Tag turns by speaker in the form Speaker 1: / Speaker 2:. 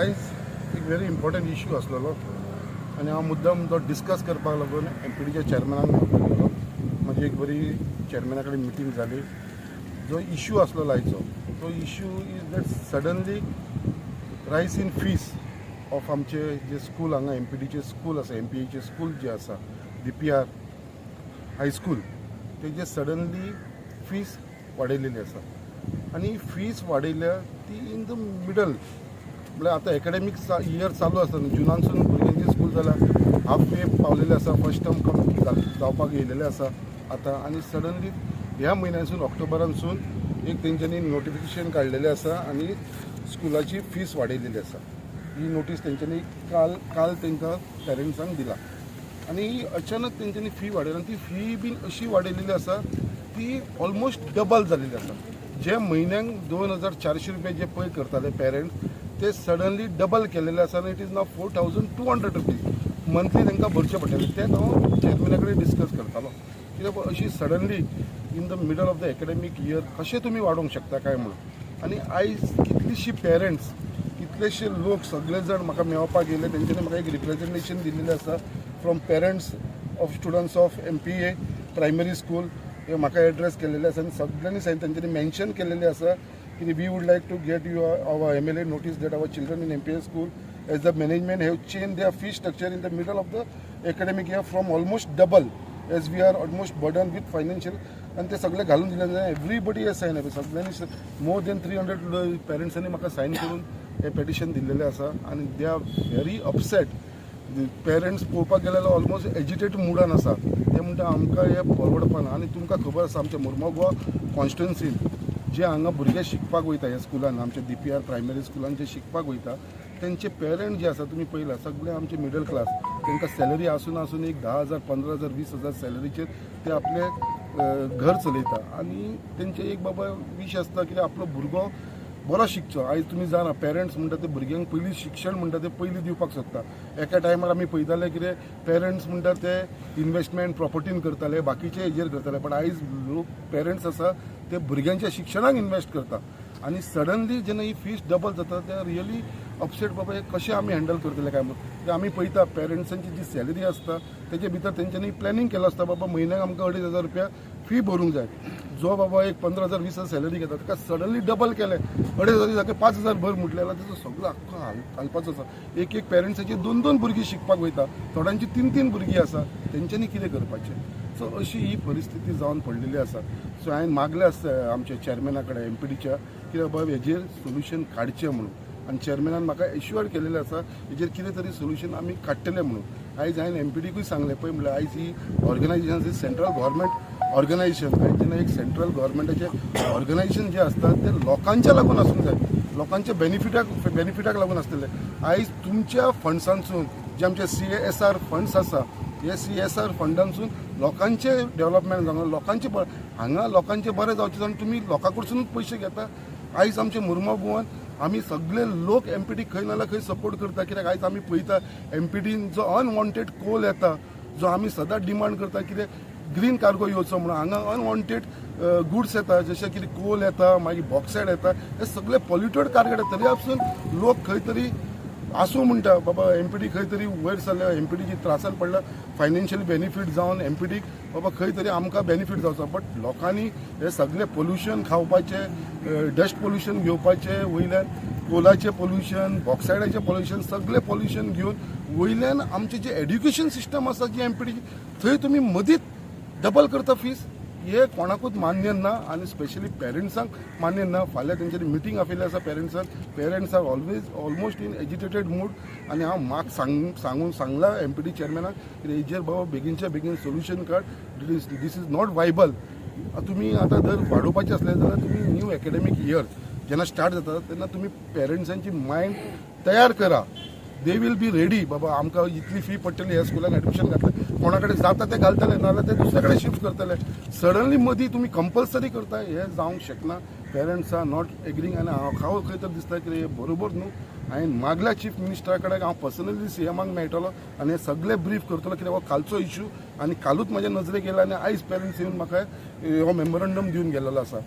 Speaker 1: आयज एक very important issue आसलेलो आनी हांव मुद्दम तो डिस्कस करपाक लागून एमपीडीच्या चॅरमॅनाक मेळपाक गेलो. म्हजी एक बरी चॅरमॅना कडेन मिटींग जाली. जो इश्यू आसलेलो आयचो, तो issue is that suddenly rise in fees of आमचे जे स्कूल हांगा एमपीडीचे स्कूल आसा, एमपीएचे स्कूल जे आसा, डीपीआर हायस्कूल, तेजे सडनली फीस वाडयलेली आसा आनी फीस वाडयल्या ती इन the middle, म्हळ्यार आतां एकाडेमीक इयर चालू आसा न्हू, जुनानसून भुरग्यांची स्कूल जाल्या, हाफ वे पावलेले आसा, फर्स्ट टर्म कम जावपाक येयलेले आसा आतां. आनी सडनली ह्या म्हयन्यासून, ऑक्टोबरानसून एक तेंच्यांनी नोटिफिकेशन काडलेलें आसा आनी स्कुलाची फीस वाडयलेली आसा. ही नोटीस तेंच्यांनी काल काल तांकां पेरंट्सांक दिला आनी अचानक तेंच्यांनी फी वाडयली आनी ती फी बीन अशी वाडयलेली आसा, ती ऑलमोस्ट डबल जालेली आसा. जे म्हयन्याक 2400 रुपया जे पे करताले पेरंट्स, ते सडनली डबल केलेले आसा आनी it is now ₹4200 monthly तांकां भरचे पडटले. तें हांव चेअरमॅना कडेन डिस्कस करतालो, कित्याक अशी suddenly in the middle of the academic year कशें तुमी वाडोवंक शकता काय म्हणून. आनी आयज कितलीशी पेरंट्स, कितलेशे लोक, सगळे जाण म्हाका मेळपाक येयले. तेंच्यांनी म्हाका एक रिप्रेझेंटेशन दिल्लेलें आसा from parents of students of MPA primary school. हे म्हाका एड्रेस केलेले आसा आनी सगळ्यांनी सायन तेंच्यांनी मेन्शन केलेलें आसा की we would like to get you, our MLA, notice that our children in MPA school, as the management have change their fee structure in the middle of the academic year from almost double, as we are almost burden with financial. आनी ते सगळे घालून दिले. Everybody has sign, सगळ्यांनी, more than 300 पेरंट्सांनी म्हाका sign करून हे petition दिल्लेलें आसा आनी they are very upset. Parents पळोवपाक गेल्यार ऑलमोस्ट एजिटेट मुडान आसा. ते म्हणटा, आमकां हें परवडपाना. आनी तुमकां खबर आसा, आमच्या मुरमो गोवा कॉन्स्टिट्युन्सीन जे हांगा भुरगे शिकपाक वयता ह्या स्कुलान, आमच्या डीपीआर प्रायमरी स्कुलान जे शिकपाक वयता, तेंचे पेरंट जे आसा, तुमी पळयला, सगळे आमचे मिडल क्लास. तांकां सॅलरी आसून आसून एक 10,000, 15,000, 20,000 सॅलरीचेर ते आपले घर चलयता आनी तेंचे एक बाबा वीश आसता की आपलो भुरगो बरो शिकचो. आयज तुमी जाणा, पेरंट्स म्हणटा ते भुरग्यांक पयलीं शिक्षण म्हणटा ते पयलीं दिवपाक सोदता. एका टायमार आमी पळयताले कितें, पेरंट्स म्हणटा ते इन्वेस्टमेंट प्रॉपर्टीन करताले, बाकीचे हेजेर करताले, पण आयज लोक, पेरंट्स आसा ते भुरग्यांच्या शिक्षणाक इन्वेस्ट करता. आनी सडनली जेन्ना ही फीस डबल जाता, ते रियली अपसेट, बाबा हे कशें आमी हँडल करतले काय म्हणून. ते आमी पळयता, पेरंट्सांची जी सॅलरी आसता तेजे भितर तेंच्यांनी प्लॅनिंग केलं आसता, बाबा म्हयन्याक आमकां 2500 रुपया फी भरूंक जाय. जो बाबा एक 15,000, 20,000 सॅलरी घेता, ताका सडनली डबल केलें, 2500 जाग्यार 5000 भर म्हटलें जाल्यार तेजो सगळो आख्खो हालपाचो आसा. एक एक पेरंट्साची दोन दोन भुरगीं शिकपाक वयता, थोड्यांची तीन तीन भुरगीं आसा, तेंच्यांनी कितें करपाचें? सो अशी ही परिस्थिती जावन पडलेली आसा. सो हांवें मागलें आसता आमच्या चॅरमॅना कडेन एमपीडीच्या की बाबा हेजेर सोल्युशन काडचें म्हणून. आनी चेअरमॅनान म्हाका एश्युअर केलेलें आसा, हेजेर कितें तरी सोल्युशन आमी काडटले म्हणून. आयज हांवें एमपीडीकूय सांगलें, पळय म्हणल्यार, आयज ही ऑर्गनायझेशन सेंट्रल गव्हर्मेंट ऑर्गनायझेशन. आयज जेन्ना एक सेंट्रल गव्हर्मेंटाचें ऑर्गनायझेशन जें आसता, तें लोकांच्या लागून आसूंक जाय, लोकांच्या बेनिफिटाक लागून आसतलें. आयज तुमच्या फंड्सांसून, जे आमचे सीएसआर फंड्स आसा, हे सीएसआर फंडांसून लोकांचे डेव्हलपमेंट जावंक, लोकांचे हांगा लोकांचे बरें जावचें जावन तुमी लोकां कडसूनच पयशे घेता. आयज आमचे मुरगांव गोवान आमी सगळे लोक एमपीडी खंय ना जाल्यार खंय सपोर्ट करता, कित्याक आयज आमी पळयता, एमपीडीन जो अनवॉन्टेड कोल येता, जो आमी सदांच डिमांड करता कितें ग्रीन कार्गो येवचो म्हणून, हांगा अनवॉन्टेड गुड्स येता, जशें कितें कोल येता, मागीर बॉक्सायड येता, हे सगळे पॉल्युटेड कार्गो येता. तरी पासून लोक खंय तरी आसूं म्हणटा, बाबा एमपीडी खंय तरी वयर सरल्या, एमपीडीची त्रासान पडला, फायनान्शियल बेनिफीट जावन एमपीडीक बाबा खंय तरी आमकां बेनिफीट जावचो. बट लोकांनी हे सगळे पोल्युशन खावपाचें, डस्ट पोल्युशन घेवपाचें, वयल्यान कोलाचें पोल्युशन, बॉक्सायडाचें पोल्युशन, सगळें पोल्युशन घेवन वयल्यान आमचें जें एड्युकेशन सिस्टम आसा जी एमपीडी, थंय तुमी मदींच डबल करता फीस, हे कोणाकूच मान्य ना आनी स्पेशली पेरंट्सांक मान्य ना. फाल्यां तेंच्यांनी मिटींग आपयल्ली आसा पेरंट्सांक. Parents are always almost in agitated mood. आनी हांव म्हाका सांगून सांगलां एमपीडी चेअरमॅनाक की हेजेर बाबा बेगीनच्या बेगीन सोल्युशन काड. This is not viable. तुमी आतां जर वाडोवपाचें आसलें जाल्यार तुमी न्यू एकॅडमीक इयर जेन्ना स्टार्ट जाता, तेन्ना तुमी पेरंट्सांची मायंड तयार करा. They will be ready, बाबा आमकां इतली फी पडटली ह्या स्कुलान एडमिशन घातलें. कोणा कडेन जाता ते घालतले, नाजाल्यार ते दुसरे कडेन शिफ्ट करतले. सडनली मदीं तुमी कंपल्सरी करता, हें जावंक शकना. Parents are not agreeing. आनी हांव खंय तर दिसता की हें बरोबर न्हू. हांवें मागल्या चीफ मिनिस्टरा कडेन, हांव पर्सनली सीएमाक मेळटलो आनी हें सगळें ब्रीफ करतलो, कित्याक हो कालचो इशू आनी कालूच म्हज्या नजरेक येयला आनी आयज पेरंट्स येवन म्हाका हो मेमोरंडम दिवन गेल्लो आसा.